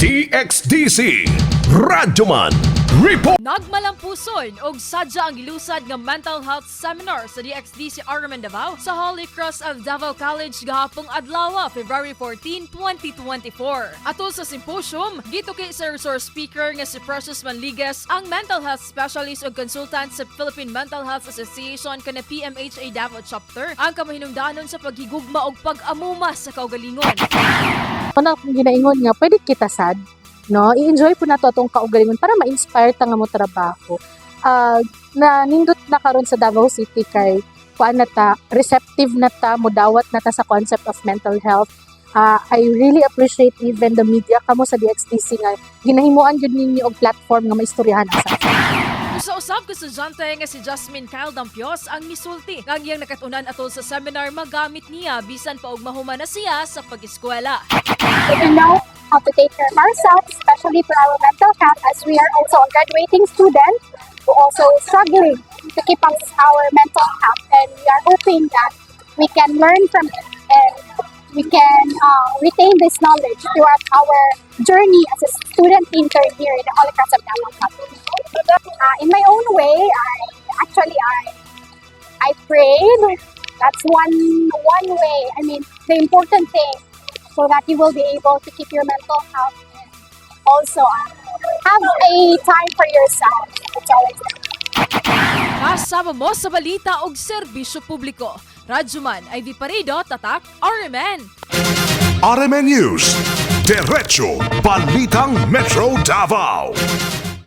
DXDC Radyoman Report. Nagmalampuson og sadya ang gilusad nga mental health seminar sa DXDC RMN Davao sa Holy Cross of Davao College gahapong adlaw, February 14, 2024. Atol sa symposium, gituki sa resource speaker nga si Precious Manliguez, ang mental health specialist ug consultant sa Philippine Mental Health Association kana PMHA Davao Chapter, ang kamahinungdanon sa paghigugma ug pag-amuma sa kaugalingon. Mao akong ginaingon nga pwede kita sad, no, i-enjoy po nato atong kaugalingon para ma-inspire ta nga mo trabaho. Na nindot na karon sa Davao City kay kuan na ta, receptive na ta, mudawat na ta sa concept of mental health. I really appreciate even the media, kamo sa DXDC, nga ginahimuan gyud ninyo og platform nga maistoryahan ang sa Usa-usab ka estudyante nga si Jasmine Kyle Dampios ang misulti nga ang iyang nakatunan atol sa seminar magamit niya bisan pa og mahuman na siya sa pag-eskwela. We know how to take care of ourselves, especially for our mental health, as we are also a graduating student who also struggling to keep up our mental health. And we are hoping that we can learn from it and we can retain this knowledge throughout our journey as a student intern here in the Holy Cross of Davao College. In my own way, I actually I prayed. That's one way. I mean, the important thing so that you will be able to keep your mental health and also have a time for yourself. It's always Kasama mo sa balita og serbisyo publiko. Radyoman Ivy Paredo, Tatak, RMN. RMN News. Diretso Balitang Metro Davao.